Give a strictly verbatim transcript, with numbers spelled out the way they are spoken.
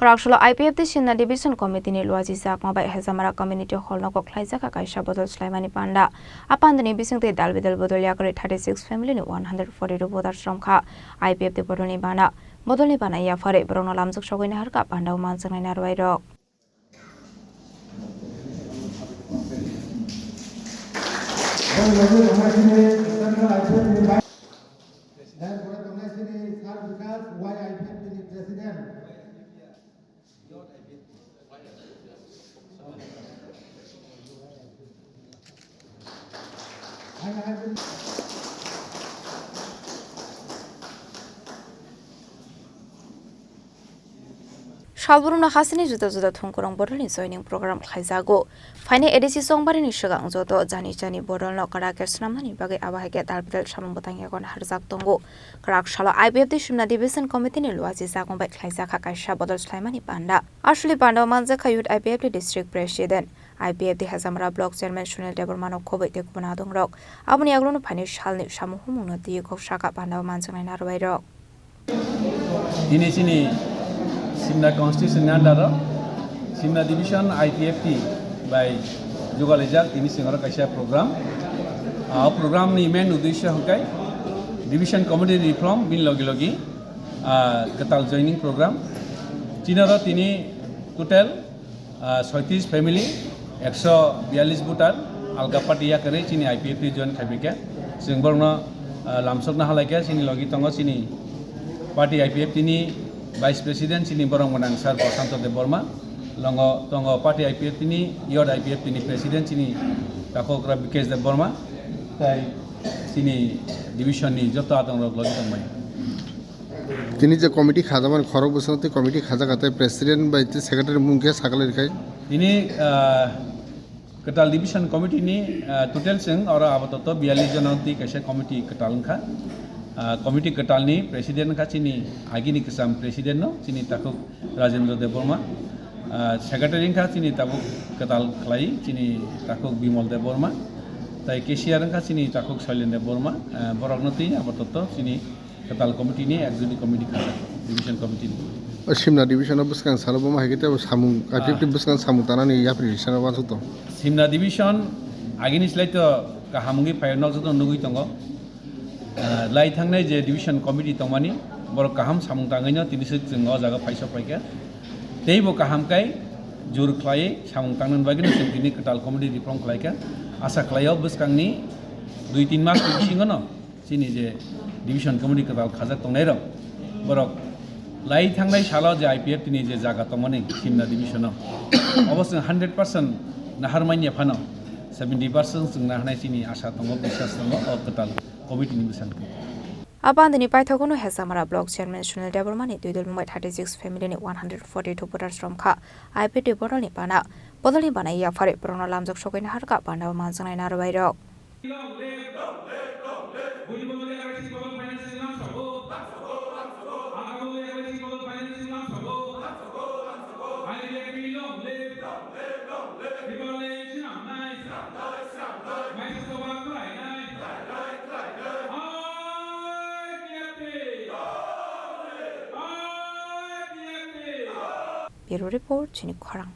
Raksolo I P F T Simna Division Committee ni luaji jakma bai Hezamara Community Hall no kok khlaijak kha kaisa bodol swlaimani panda. A panda ni bisingtwi dal bidal bodol yakarwi thirty six family ni one hundred forty two voters romkha. I P F T bodol ni bana, bodol ni bana yapharwi borokno lamjak sogwi naharkha panda o manjaknai narwai rok. Salbrumno hasini juda juda thongkurung bodolni joining program khlaijago. Phainai A D C chongbarini swkang joto jani jani bodolno kwrak khe swnamnani bagwi abo hai khe dal bidal samung bwtang yago naharjak tongo. Kwrak salo I P F T Simna Division Committee ni luaji jakong bai khlaijakha kaisa bodol swlaimani panda. Asuli panda o manjakha Youth I P F T District President, I P F T Hezamara Block Chairman Sunil Debbarma no khobwi tei kubun adongrok. Aboni yagulo no phainai salni samung humung no twi kok saka panda o manjaknai narwai rok. Tini chini Simna constitution ni under o Simna division I P F T bai jugalaijak tini singoro kaisa program. Ah, o program ni main uddesho hwnkhe division committee reform bini logi logi, ah, kwtal joining program. Chini oro tini total ah, soitris family, ekso biyallis voter, alga party yakarwi chini I P F T join khaibaikha. Chwng borokno, ah, lamsokna halaikha, chini logi tongo chini party I P F T ni Vice President, chini borok mwnang Sir Prashanto Debbarma, longo tongo party I P F T ni, Youth I P F T ni President, chini takhukra Bikesh Debbarma, tai chini division ni joto adongrok logi tongmai. Tini je committee khajakmani khorok bwskango tei committee khajak tei president bai tei secretary mung khe sakhlai rwkha. Tini, ah, kwtal division committee ni, ah, total chwng oro apatoto biyallis jona twi kaisa committee kwtal wngkha. Ah, committee kwtal ni president wngkha chini agini kwcham president no, chini takhuk Rajendra Debbarma. Ah, secretary wngkha chini tabuk kwtal khlai chini takhuk Bimal Debbarma. Tai cashier wngkha chini takhuk Shailen Debbarma. Ah, borokno twi apatoto chini Kwtal committee ni executive committee kha, division committee ni. O Simna division o bwskang salo bo ma hai khe tei samung, ah, activity bwskang samung tanani yapri sana wansuk tong. Simna division agini slai to kaham wngwi phaio, nok joto nugwi tongo. Ah, lai thangnai je division committee tongmani, borok kaham samung tangwi no tini swk chwng o jaga phaisa phaikha. Tei bo kaham kai jur khlai samung tangnani bagwi no chwng tini kwtal committee reform khlaikha. Asa khlaio bwskangni dui tin mas ni bisingo no chini je division committee kwtal khajak tongnai rok, borok lai thangnai salo je I P F T ni je jaga tongmani Simna division o, obo chwng hundred percent nahar manya phano seventy percent chwng naharnai chini asa tongo, biswas tongo o kwtal committee ni bwskango. A bandini paithago no Hezamara Block Chairman Sunil Debbarma ni twi dol mungbai thirty six family ni one hundred forty two voters romkha. I P F T bodol ni bana, bodol ni bana yapharwi borokno lamjak sogwi naharkha panda o manjaknai narwai rok. Bureau Report, Chini Khorang.